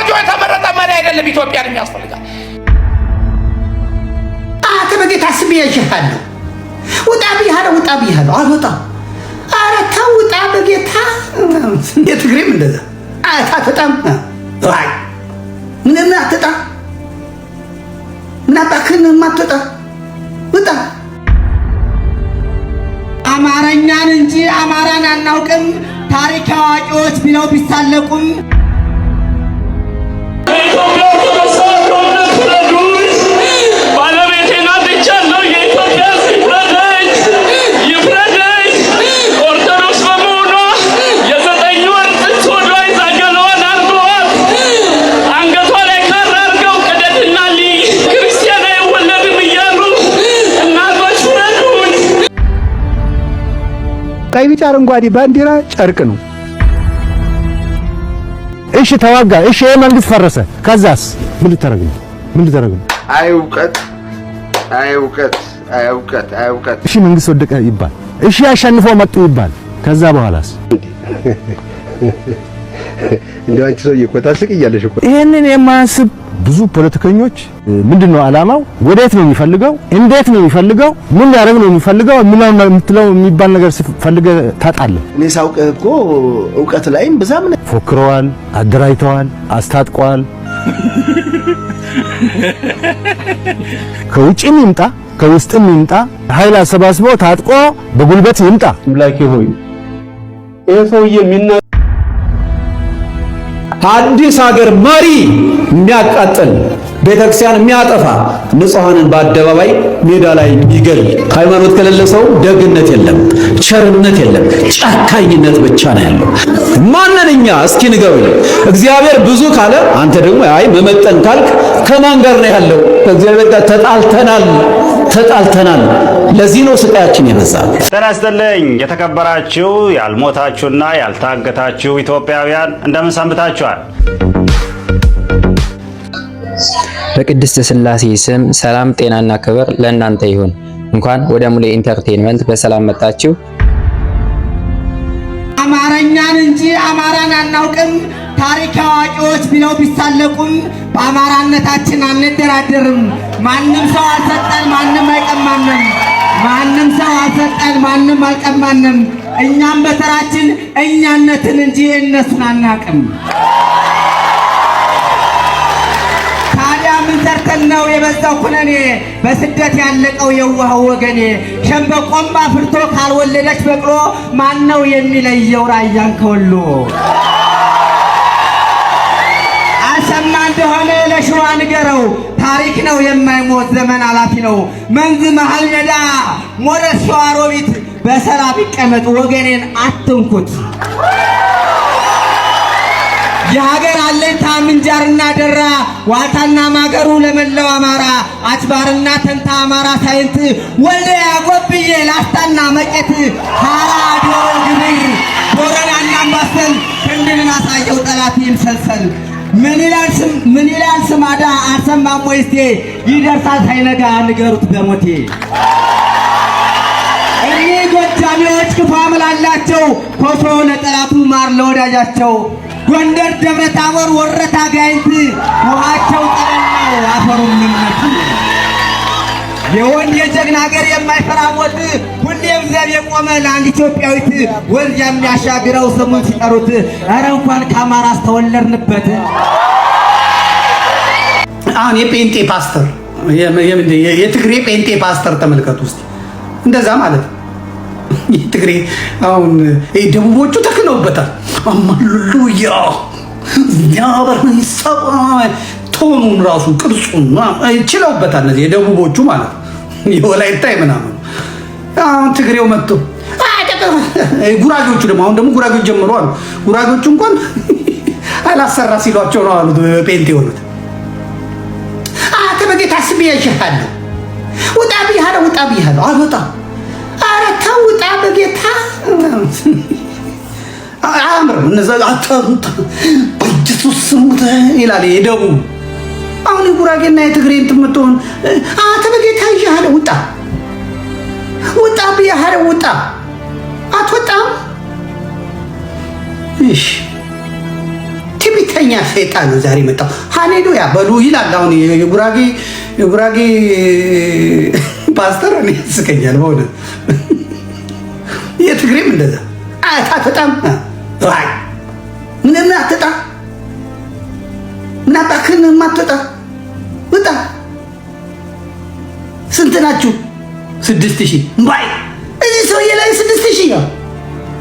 በቆንጆ የተመረጠ መሪ አይደለም ኢትዮጵያን የሚያስፈልጋል። አንተ በጌታ ስም ያይሻለሁ። ውጣ ብያለሁ፣ ውጣ ብያለሁ። አልወጣም። ኧረ ተው ውጣ በጌታ። የትግሬም እንደዛ አትወጣም። አይ ምንም አትወጣ። ምን አባክህን የማትወጣ ውጣ። አማርኛን እንጂ አማራን አናውቅም። ታሪክ አዋቂዎች ቢለው ቢሳለቁም የኢትዮጵያ ኦርቶዶክስ ተዋሕዶ እምነት ፍረዱኝ። ባለቤቴን አጥቻለሁ። የኢትዮጵያ ሕዝብ ይፍረደኝ፣ ይፍረደኝ። ኦርቶዶክስ በመሆኗ የ9 ወር ጽንስ ሆዷ ይዛ ገላዋን አርገዋት አንገቷ ላይ ካራ አርገው ቅደድና ልይ ክርስቲያን አይወለድም እያሉ እናቶች ፍረዱኝ። ቀይ፣ ቢጫ፣ አረንጓዴ ባንዲራ ጨርቅ ነው። እሺ ተዋጋ። እሺ ይሄ መንግስት ፈረሰ። ከዛስ ምን ልታረግ ነው? ምን ልታረግ ነው? አይ እውቀት፣ አይ እውቀት፣ አይ እውቀት፣ አይ እውቀት። እሺ መንግስት ወደቀ ይባል። እሺ አሸንፎ መጡ ይባል። ከዛ በኋላስ? እንደው አንቺ ሰውዬ እኮ ታስቂያለሽ እኮ። ይሄንን የማያስብ ብዙ ፖለቲከኞች ምንድነው ዓላማው? ወዴት ነው የሚፈልገው? እንዴት ነው የሚፈልገው? ምን ሊያደርግ ነው የሚፈልገው? ምን የምትለው የሚባል ነገር ፈልገህ ታጣለህ። እኔ ሳውቅህ እኮ እውቀት ላይም ብዛም ነህ። ፎክረዋል፣ አደራጅተዋል፣ አስታጥቀዋል። ከውጭም ይምጣ ከውስጥም ይምጣ ኃይል አሰባስቦ ታጥቆ በጉልበት ይምጣ። አምላኬ ሆይ፣ ይሄ ሰውዬ የሚና አዲስ ሀገር መሪ የሚያቃጥል፣ ቤተክርስቲያን የሚያጠፋ፣ ንጹሐንን በአደባባይ ሜዳ ላይ የሚገል፣ ሃይማኖት ከሌለ ሰው ደግነት የለም፣ ቸርነት የለም፣ ጨካኝነት ብቻ ነው ያለው። ማንን እኛ እስኪ ንገሩኝ። እግዚአብሔር ብዙ ካለ አንተ ደግሞ አይ መመጠን ካልክ ከማን ጋር ነው ያለው? ከእግዚአብሔር ጋር ተጣልተናል፣ ተጣልተናል። ለዚህ ነው ስቃያችን የበዛ። ጤና ይስጥልኝ የተከበራችሁ ያልሞታችሁና ያልታገታችሁ ኢትዮጵያውያን፣ እንደምን ሰንብታችኋል? በቅድስት ሥላሴ ስም ሰላም፣ ጤናና ክብር ለእናንተ ይሁን። እንኳን ወደ ሙሌ Entertainment በሰላም መጣችሁ። አማርኛን እንጂ አማራን አናውቅም። ታሪክ አዋቂዎች ቢለው ቢሳለቁም በአማራነታችን አንደራደርም። ማንም ሰው አልሰጠን፣ ማንም አይቀማንም። ማንም ሰው አልሰጠን፣ ማንም አልቀማንም። እኛም በተራችን እኛነትን እንጂ እነሱን አናውቅም። ታዲያ ምን ሰርተን ነው የበዛው ኩነኔ? በስደት ያለቀው የዋኸው ወገኔ። ሸምበቆም አፍርቶ ካልወለደች በቅሎ ማን ነው የሚለየው ራያን ከወሎ? አልሰማ እንደሆነ ለሸዋ ንገረው። ታሪክ ነው የማይሞት ዘመን አላፊ ነው። መንዝ መሃል ሜዳ ሞረስ ሸዋሮቢት በሰላም ይቀመጥ ወገኔን አትንኩት። የሀገር አለኝታ ምንጃርና ደራ ዋልታና ማገሩ ለመላው አማራ አችባርና ተንታ አማራ ሳይንት ወልዲያ ጎብዬ ላስታና መቄት ሐራ ዶሮ ግብር ቦረናና አምባሰል ክንድንን አሳየው ጠላት ይምሰልሰል። ምን ይላል ስማዳ አልሰማም ወይስቴ ይደርሳል ሳይነጋ ንገሩት በሞቴ። እኒህ ጎጃሚዎች ክፉ አመላላቸው ኮሶ ለጠላቱ ማር ለወዳጃቸው። ጎንደር ደብረ ታቦር ወረታ ጋይንት ውሃቸው ጠበል ነው አፈሩም እምነት። የወንድ የጀግና ሀገር የማይፈራ ሞት ሁሌም ዘብ የቆመ ለአንድ ኢትዮጵያዊት ወንዝ የሚያሻግረው ስሙን ሲጠሩት ኧረ እንኳን ከአማራ አስተወለድንበት። አሁን የጴንጤ ፓስተር፣ የትግሬ ጴንጤ ፓስተር ተመልከቱ ውስጥ እንደዛ ማለት ነው። የትግሬ አሁን ደቡቦቹ ተክነውበታል። አማሉያ ቶኑን ራሱ ቅርጹን ችለውበታል። እነዚህ የደቡቦቹ ማለት ነው። የወላይታ ምናምን። አሁን ትግሬው መጥቶ ጉራጌዎቹ ደግሞ አሁን ደግሞ ጉራጌዎች ጀምሮ አሉ። ጉራጌዎቹ እንኳን አላሰራ ሲሏቸው ነው አሉት ጴንጤ የሆኑት። አንተ በጌታ ስም ያይሻለሁ። ውጣ ብያለሁ፣ ውጣ ብያለሁ። አልወጣም። ኧረ ተው ውጣ በጌታ። አያምርም። እነዛ በኢየሱስ ስም ይላል የደቡብ። አሁን የጉራጌና የትግሬ እንትን የምትሆን አንተ በጌታ ይዣለሁ፣ ውጣ ውጣ ብያለሁ፣ ውጣ። አትወጣም። እሺ ትዕቢተኛ ትዕቢተኛ ሰይጣን ነው ዛሬ መጣው። ሃሌሉያ በሉ ይላል። አሁን የጉራጌ ፓስተር እኔ ያስቀኛል በእውነት። የትግሬም እንደዛ አታፈጣም፣ አይ ምንም አትጣ፣ ምን አባክህን የማትወጣ ውጣ። ስንት ናችሁ? 6000 ባይ እዚህ ሰውዬ ላይ 6000 ነው።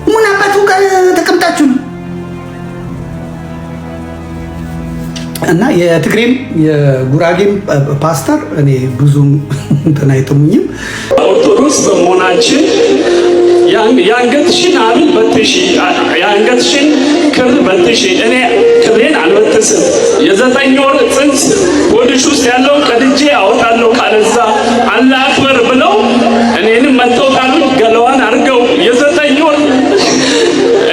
ምን አባቱ ጋር ተቀምጣችሁ ነው? እና የትግሬም የጉራጌም ፓስተር እኔ ብዙም እንትን አይጥሙኝም። ኦርቶዶክስ በመሆናችን የአንገትሽን ሐብል በትሺ፣ የአንገትሽን ክር በትሺ። እኔ ክሬን አልበትስም። የ9 ወር ጽንስ ሆድሽ ውስጥ ያለውን ቀድጄ አወጣለሁ፣ ካለዛ አላህ አክበር ብለው እኔንም መተው ጣሉኝ። ገለዋን አድርገው የ9 ወር፣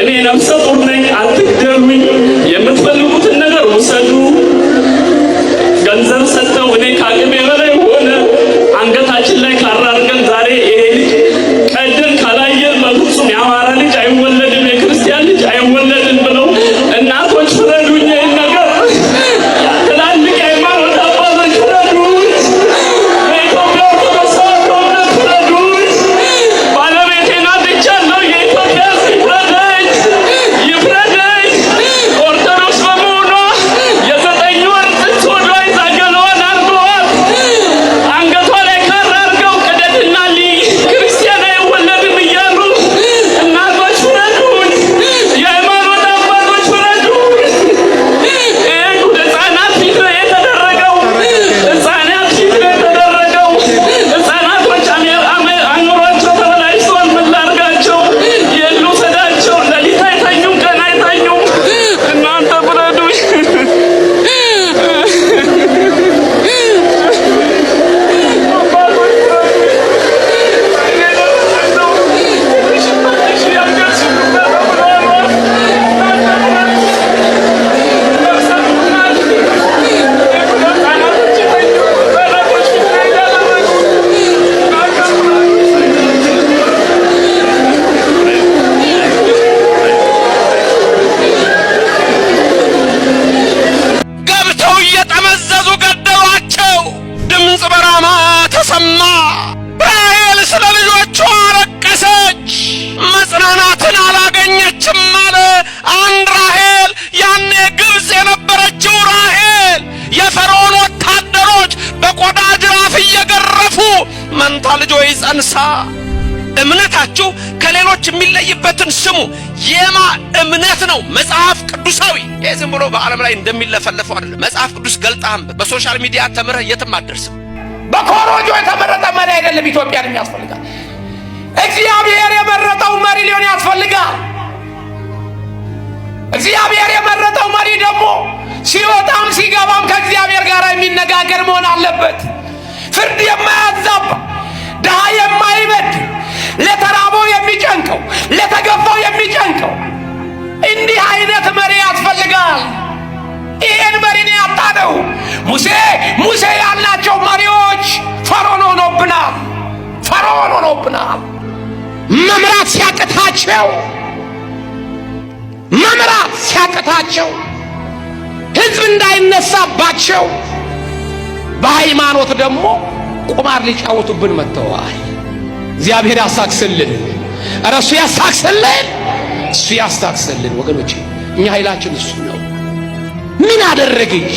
እኔ ነፍሰ ጡር ነኝ፣ አትግደሉኝ፣ የምትፈልጉትን ነገር ውሰዱ። ገንዘብ ሰጠው። እኔ ከአቅሜ በላይ ሆነ። አንገታችን ላይ ካራ አድርገን ዛሬ ይሄ ልጅ ቀደን ካላየን በፍጹም የአማራ ልጅ አይወለድም፣ የክርስቲያን ልጅ አይወለድም ብለው እናቶች ፍረዱኝ፣ ይህን ነገር ትላልቅ የሃይማኖት አባቶች ፍረዱኝ፣ የኢትዮጵያ ኦርቶዶክስ ተዋሕዶ እምነት ፍረዱኝ። ባለቤቴን አጥቻለሁ። የኢትዮጵያ ሕዝብ ይፍረደኝ፣ ይፍረደኝ። ኦርቶዶክስ በመሆኗ የ9 ወር ጽንስ ሆዷ ይዛ ገላዋን አርገዋት አንገቷ ላይ ካራ አርገው ቅደድና ልይ ክርስቲያን አይወለድም እያሉ እናቶች ፍረዱኝ፣ የሃይማኖት አባቶች ፍረዱኝ። ይሄ ጉድ ህጻናት ፊት ነው የተደረገው። ህጻናት ፊት ነው የተደረገው። ህጻናቶች አእምሯቸው ተበላሽተዋል። ምን ላድርጋቸው? የት ልውሰዳቸው? ሌሊት አይተኙም፣ ቀን አይተኙም። እናንተ ፍረዱኝ። አባቶች ፍረዱኝ። ገብተው እየጠመዘዙ ገደሏቸው። ድምፅ በራማ ተሰማ። ራሔል ስለ ልጆቿ አለቀሰች፣ መጽናናትን አላገኘችም አለ። አንድ ራሔል፣ ያኔ ግብፅ የነበረችው ራሔል፣ የፈርዖን ወታደሮች በቆዳ ጅራፍ እየገረፉ መንታ ልጆች ጸንሳ። እምነታችሁ ከሌሎች የሚለይበትን ስሙ። የማ እምነት ነው? መጽሐፍ ቅዱሳዊ። ይህ ዝም ብሎ በዓለም ላይ እንደሚለፈለፈው አይደለም። መጽሐፍ ቅዱስ ገልጠህ አንብብ። በ social media ተምረህ የትም አትደርስም። በኮሮጆ የተመረጠ መሪ አይደለም ኢትዮጵያን የሚያስፈልጋል። እግዚአብሔር የመረጠው መሪ ሊሆን ያስፈልጋል። እግዚአብሔር የመረጠው መሪ ደግሞ ሲወጣም ሲገባም ከእግዚአብሔር ጋር የሚነጋገር መሆን አለበት። ፍርድ የማያዛባ፣ ድሃ የማይበድል፣ ለተራበው የሚጨንቀው፣ ለተገፋው የሚጨንቀው እንዲህ አይነት መሪ ያስፈልጋል። ይህን መሪ ነው ያጣነው። ሙሴ ሙሴ ያልናቸው መሪዎች ፈርዖን ሆኖብናል። ፈርዖን ሆኖብናል። መምራት ሲያቅታቸው፣ መምራት ሲያቅታቸው፣ ሕዝብ እንዳይነሳባቸው በሃይማኖት ደግሞ ቁማር ሊጫወቱብን መጥተዋል። እግዚአብሔር ያሳክስልን። ኧረ እሱ ያሳክስልን፣ እሱ ያስታክስልን። ወገኖቼ፣ እኛ ኃይላችን እሱ ነው። ምን አደረገች?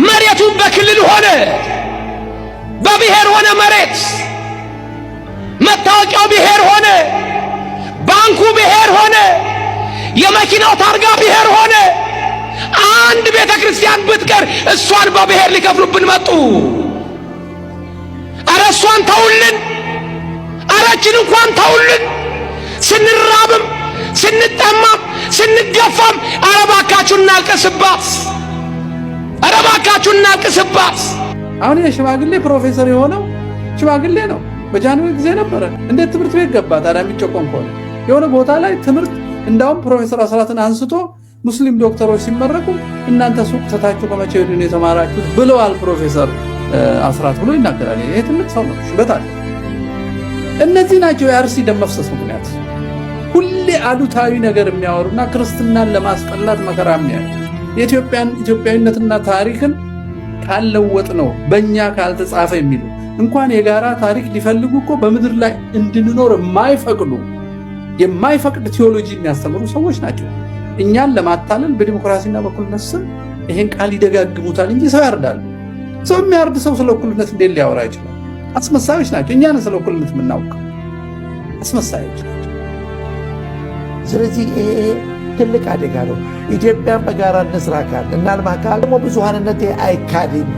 መሬቱን በክልል ሆነ፣ በብሔር ሆነ፣ መሬት መታወቂያው ብሔር ሆነ፣ ባንኩ ብሔር ሆነ፣ የመኪናው ታርጋ ብሔር ሆነ። አንድ ቤተ ክርስቲያን ብትቀር እሷን በብሔር ሊከፍሉብን መጡ። አረ እሷን ተውልን፣ አረችን እንኳን ተውልን። ስንራብም ስንጠማም ስንገፋም አረ እባካችሁ እናልቅስባት፣ አረ እባካችሁ እናልቅስባት። አሁን የሽማግሌ ፕሮፌሰር የሆነው ሽማግሌ ነው። በጃንሆይ ጊዜ ነበረ። እንዴት ትምህርት ቤት ገባ ታዲያ? የሚጨቆን ከሆነ የሆነ ቦታ ላይ ትምህርት እንዳውም ፕሮፌሰር አስራትን አንስቶ ሙስሊም ዶክተሮች ሲመረቁ እናንተ ሱቅ ትታችሁ ከመቼ ወዲህ ነው የተማራችሁት ብለዋል ፕሮፌሰር አስራት ብሎ ይናገራል። ይሄ ትልቅ ሰው ነው፣ ሽበት አለ። እነዚህ ናቸው የአርሲ ደም መፍሰስ ምክንያት። ሁሌ አሉታዊ ነገር የሚያወሩና ክርስትናን ለማስጠላት መከራ የሚያዩ። የኢትዮጵያን ኢትዮጵያዊነትና ታሪክን ካልለወጥ ነው፣ በእኛ ካልተጻፈ የሚሉ፣ እንኳን የጋራ ታሪክ ሊፈልጉ እኮ በምድር ላይ እንድንኖር የማይፈቅዱ፣ የማይፈቅድ ቴዎሎጂ የሚያስተምሩ ሰዎች ናቸው። እኛን ለማታለል በዲሞክራሲና በእኩልነት ስም ይሄን ቃል ይደጋግሙታል እንጂ ሰው ያርዳሉ። ሰው የሚያርድ ሰው ስለ እኩልነት እንዴት ሊያወራ ይችላል? አስመሳዮች ናቸው። እኛን ስለ እኩልነት የምናውቅ አስመሳዮች ናቸው። ስለዚህ ይሄ ትልቅ አደጋ ነው። ኢትዮጵያን በጋራ እንስራ ካልን፣ እናልማ ካልን ደግሞ ብዙሃንነት አይካድም።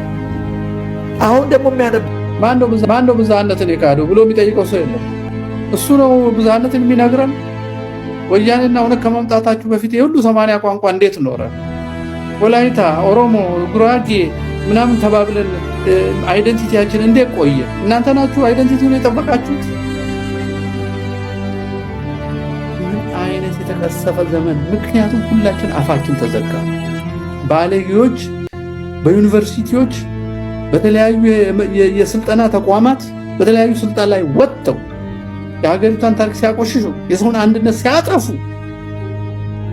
አሁን ደግሞ የሚያነብ ማነው ብዝሃነትን የካደው ብሎ የሚጠይቀው ሰው የለም። እሱ ነው ብዝሃነትን የሚነግረን። ወያኔና ኦነግ ከመምጣታችሁ በፊት የሁሉ 80 ቋንቋ እንዴት ኖረ? ወላይታ፣ ኦሮሞ፣ ጉራጌ ምናምን ተባብለን identity ያችን እንዴት ቆየ? እናንተ ናችሁ identity ውን የጠበቃችሁት? ምን አይነት የተቀሰፈ ዘመን! ምክንያቱም ሁላችን አፋችን ተዘጋ። ባለጌዎች በዩኒቨርሲቲዎች፣ በተለያዩ የስልጠና ተቋማት፣ በተለያዩ ስልጣን ላይ ወጥተው የሀገሪቷን ታሪክ ሲያቆሽሹ፣ የሰውን አንድነት ሲያጠፉ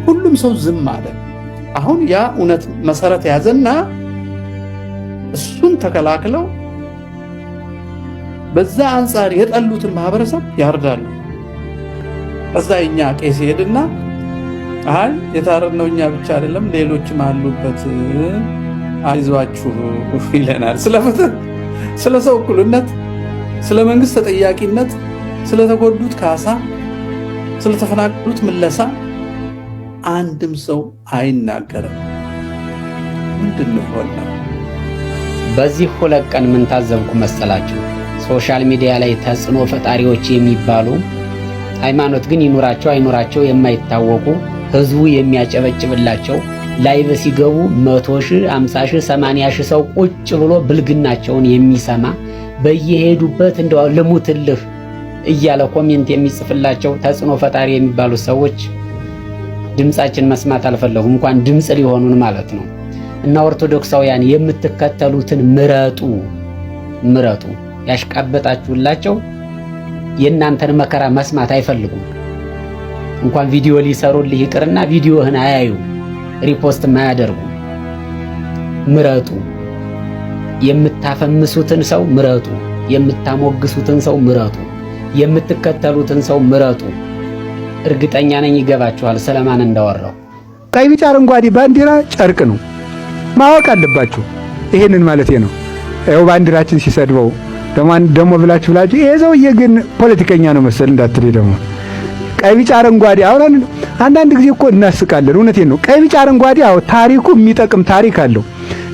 ሁሉም ሰው ዝም አለ። አሁን ያ እውነት መሰረት ያዘና እሱን ተከላክለው በዛ አንጻር የጠሉትን ማህበረሰብ ያርዳሉ። ከዛ የኛ ቄስ ሄድና አይ የታረድነው እኛ ብቻ አይደለም፣ ሌሎችም አሉበት፣ አይዟችሁ ይለናል። ስለ ፍትህ፣ ስለ ሰው እኩልነት፣ ስለ መንግስት ተጠያቂነት፣ ስለተጎዱት ካሳ፣ ስለተፈናቀሉት ምለሳ አንድም ሰው አይናገርም። ምንድን ነው የሆነው? በዚህ 2 ቀን ምን ታዘብኩ መሰላችሁ? Social media ላይ ተጽዕኖ ፈጣሪዎች የሚባሉ፣ ሃይማኖት ግን ይኑራቸው አይኑራቸው የማይታወቁ፣ ህዝቡ የሚያጨበጭብላቸው፣ live ሲገቡ 100,000፣ 50,000፣ 80,000 ሰው ቁጭ ብሎ ብልግናቸውን የሚሰማ፣ በየሄዱበት እንደው ልሙትልህ እያለ comment የሚጽፍላቸው ተጽዕኖ ፈጣሪ የሚባሉ ሰዎች ድምጻችን መስማት አልፈለጉም፣ እንኳን ድምጽ ሊሆኑን ማለት ነው። እና ኦርቶዶክሳውያን የምትከተሉትን ምረጡ፣ ምረጡ። ያሽቃበጣችሁላቸው የእናንተን መከራ መስማት አይፈልጉም። እንኳን ቪዲዮ ሊሰሩልህ ይቅርና ቪዲዮህን አያዩ፣ repost ም አያደርጉ። ምረጡ። የምታፈምሱትን ሰው ምረጡ። የምታሞግሱትን ሰው ምረጡ። የምትከተሉትን ሰው ምረጡ። እርግጠኛ ነኝ ይገባችኋል ስለማን እንዳወራው። ቀይ፣ ቢጫ፣ አረንጓዴ ባንዲራ ጨርቅ ነው። ማወቅ አለባችሁ። ይሄንን ማለት ነው። ይኸው ባንዲራችን ሲሰድበው ደግሞ ብላችሁ ብላችሁ ይሄ ሰውዬ ግን ፖለቲከኛ ነው መሰል እንዳትል፣ ደግሞ ቀይ፣ ቢጫ፣ አረንጓዴ አሁን አንዳንድ ጊዜ እኮ እናስቃለን። እውነቴን ነው። ቀይ፣ ቢጫ፣ አረንጓዴ አዎ ታሪኩ የሚጠቅም ታሪክ አለው።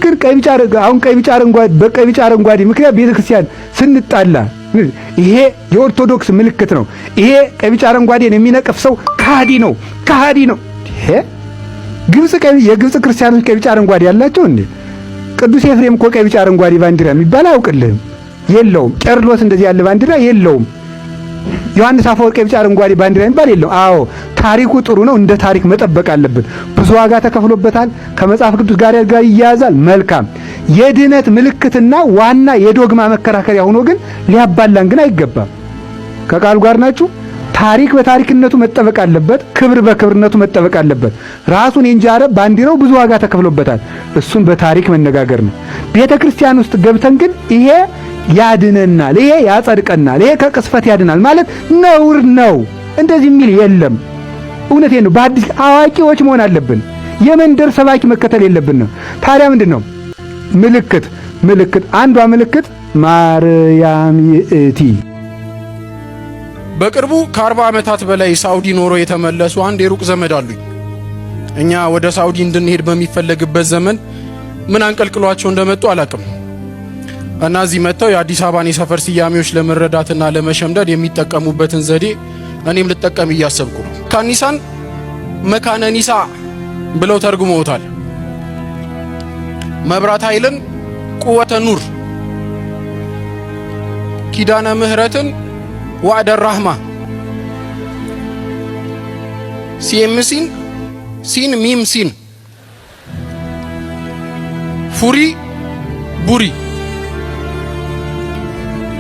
ግን ቀይ ቢጫ አሁን ቀይ ቢጫ አረንጓዴ በቀይ ቢጫ አረንጓዴ ምክንያት ቤተክርስቲያን ስንጣላ ይሄ የኦርቶዶክስ ምልክት ነው፣ ይሄ ቀይ ቢጫ አረንጓዴን የሚነቅፍ ሰው ከሃዲ ነው፣ ከሃዲ ነው። ይሄ ግብጽ የግብጽ ክርስቲያኖች ቀይ ቢጫ አረንጓዴ ያላቸው እንዴ? ቅዱስ ኤፍሬም እኮ ቀይ ቢጫ አረንጓዴ ባንዲራ የሚባል አያውቅልህም፣ የለውም። ቄርሎስ እንደዚህ ያለ ባንዲራ የለውም። ዮሐንስ አፈወርቅ ቀይ ቢጫ አረንጓዴ ባንዲራ የሚባል የለውም። አዎ ታሪኩ ጥሩ ነው፣ እንደ ታሪክ መጠበቅ አለብን። ብዙ ዋጋ ተከፍሎበታል። ከመጽሐፍ ቅዱስ ጋር ይያያዛል። መልካም የድነት ምልክትና ዋና የዶግማ መከራከሪያ ሆኖ ግን ሊያባላን ግን አይገባም። ከቃሉ ጋር ናችሁ። ታሪክ በታሪክነቱ መጠበቅ አለበት። ክብር በክብርነቱ መጠበቅ አለበት። ራሱን የእንጃረ ባንዲራው ብዙ ዋጋ ተከፍሎበታል። እሱን በታሪክ መነጋገር ነው። ቤተ ክርስቲያን ውስጥ ገብተን ግን ይሄ ያድነናል፣ ይሄ ያጸድቀናል፣ ይሄ ከቅስፈት ያድናል ማለት ነውር ነው። እንደዚህ የሚል የለም። እውነቴን ነው። በአዲስ አዋቂዎች መሆን አለብን። የመንደር ሰባኪ መከተል የለብንም። ታዲያ ምንድን ነው ምልክት? ምልክት አንዷ ምልክት ማርያም ይእቲ። በቅርቡ ከ40 ዓመታት በላይ ሳውዲ ኖሮ የተመለሱ አንድ የሩቅ ዘመድ አሉኝ። እኛ ወደ ሳውዲ እንድንሄድ በሚፈለግበት ዘመን ምን አንቀልቅሏቸው እንደመጡ አላቅም። እና እዚህ መጥተው የአዲስ አበባን የሰፈር ስያሜዎች ለመረዳትና ለመሸምደድ የሚጠቀሙበትን ዘዴ እኔም ልጠቀም እያሰብኩ ነው። ካኒሳን መካነ ኒሳ ብለው ተርጉመውታል። መብራት ኃይልን ቁወተ ኑር፣ ኪዳነ ምህረትን ዋዕደ ራህማ፣ ሲኤምሲን ሲን ሚም ሲን፣ ፉሪ ቡሪ፣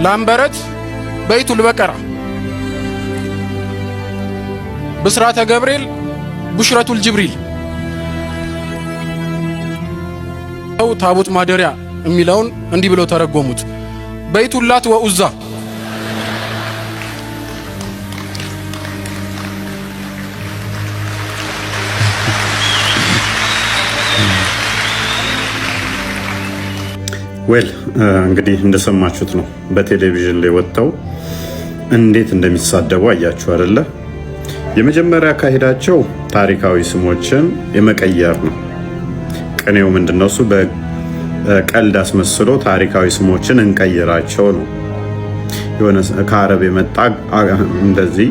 ላምበረት በይቱል በቀራ፣ ብስራተ ገብርኤል ቡሽረቱል ጅብሪል። ታቦት ማደሪያ የሚለውን እንዲህ ብለው ተረጎሙት። በይቱላት ወኡዛ። Well እንግዲህ እንደሰማችሁት ነው። በቴሌቪዥን ላይ ወጥተው እንዴት እንደሚሳደቡ አያችሁ አይደለ? የመጀመሪያ አካሄዳቸው ታሪካዊ ስሞችን የመቀየር ነው። ቅኔው ምንድነው? እሱ በቀልድ አስመስሎ ታሪካዊ ስሞችን እንቀይራቸው ነው። የሆነ ከአረብ የመጣ እንደዚህ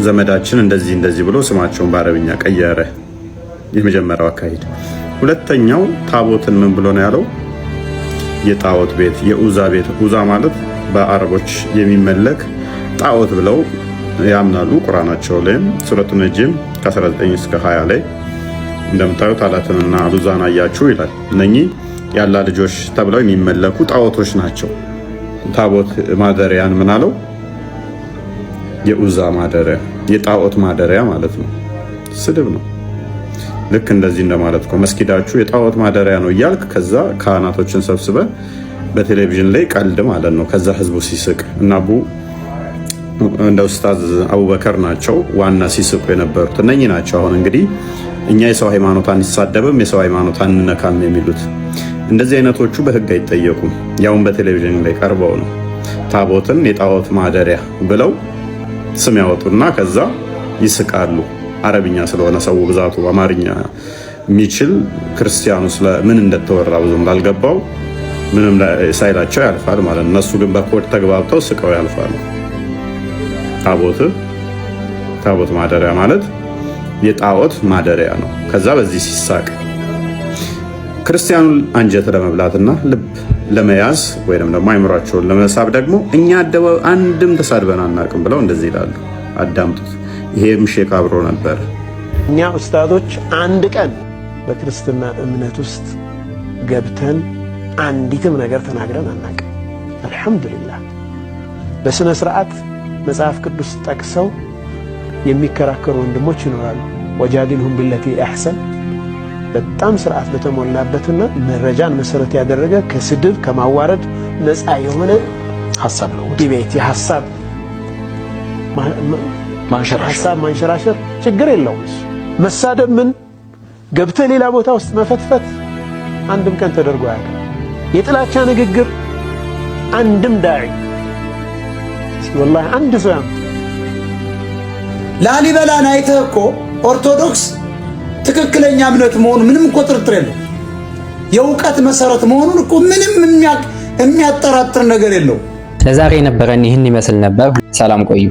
ዘመዳችን እንደዚህ እንደዚህ ብሎ ስማቸውን በአረብኛ ቀየረ። የመጀመሪያው አካሄድ። ሁለተኛው ታቦትን ምን ብሎ ነው ያለው? የጣዖት ቤት፣ የኡዛ ቤት። ኡዛ ማለት በአረቦች የሚመለክ ጣዖት ብለው ያምናሉ። ቁርአናቸው ላይም ሱረቱ ነጅም ከ19 እስከ 20 ላይ እንደምታዩት አላትንና ሉዛን አያችሁ ይላል። እነኚህ ያላ ልጆች ተብለው የሚመለኩ ጣዖቶች ናቸው። ታቦት ማደሪያን ምን አለው? የኡዛ ማደሪያ፣ የጣዖት ማደሪያ ማለት ነው። ስድብ ነው። ልክ እንደዚህ እንደማለት ነው። መስጊዳችሁ የጣዖት ማደሪያ ነው እያልክ ከዛ ካህናቶችን ሰብስበ በቴሌቪዥን ላይ ቀልድ ማለት ነው። ከዛ ህዝቡ ሲስቅ እና አቡ እንደ ኡስታዝ አቡበከር ናቸው ዋና ሲስቁ የነበሩት እነኚህ ናቸው። አሁን እንግዲህ እኛ የሰው ሃይማኖት አንሳደብም፣ የሰው ሃይማኖት አንነካም የሚሉት እንደዚህ አይነቶቹ በህግ አይጠየቁም። ያውን በቴሌቪዥን ላይ ቀርበው ነው ታቦትን የጣዖት ማደሪያ ብለው ስም ያወጡና ከዛ ይስቃሉ። አረብኛ ስለሆነ ሰው ብዛቱ አማርኛ የሚችል ክርስቲያኑ ምን እንደተወራ ብዙም ላልገባው ምንም ሳይላቸው ያልፋል ማለት ነው። እነሱ ግን በኮድ ተግባብተው ስቀው ያልፋሉ። ታቦት ማደሪያ ማለት የጣዖት ማደሪያ ነው። ከዛ በዚህ ሲሳቅ ክርስቲያኑን አንጀት ለመብላትና ልብ ለመያዝ ወይም ደግሞ አይምሯቸውን ለመሳብ ደግሞ እኛ አንድም ተሳድበን አናውቅም ብለው እንደዚህ ይላሉ። አዳምጡት። ይሄም ሼክ አብሮ ነበር። እኛ ኡስታዞች አንድ ቀን በክርስትና እምነት ውስጥ ገብተን አንዲትም ነገር ተናግረን አናውቅም። አልሐምዱሊላህ በስነ ስርዓት መጽሐፍ ቅዱስ ጠቅሰው የሚከራከሩ ወንድሞች ይኖራሉ። وجادلهم بالتي أحسن በጣም ስርዓት በተሞላበትና መረጃን መሰረት ያደረገ ከስድብ ከማዋረድ ነፃ የሆነ ሐሳብ ነው። Debate የሐሳብ ሐሳብ ማንሸራሸር ችግር የለውም። እሱ መሳደብ ምን ገብተህ ሌላ ቦታ ውስጥ መፈትፈት አንድም ቀን ተደርጎ አያውቅም። የጥላቻ ንግግር አንድም ዳዒ እስኪ ወላሂ አንድ ሰው ያምጡ። ላሊበላን አይተህ እኮ ኦርቶዶክስ ትክክለኛ እምነት መሆኑ ምንም እኮ ጥርጥር የለው። የእውቀት መሰረት መሆኑን እኮ ምንም የሚያጠራጥር ነገር የለው። ለዛሬ የነበረን ይህን ይመስል ነበር። ሰላም ቆዩ።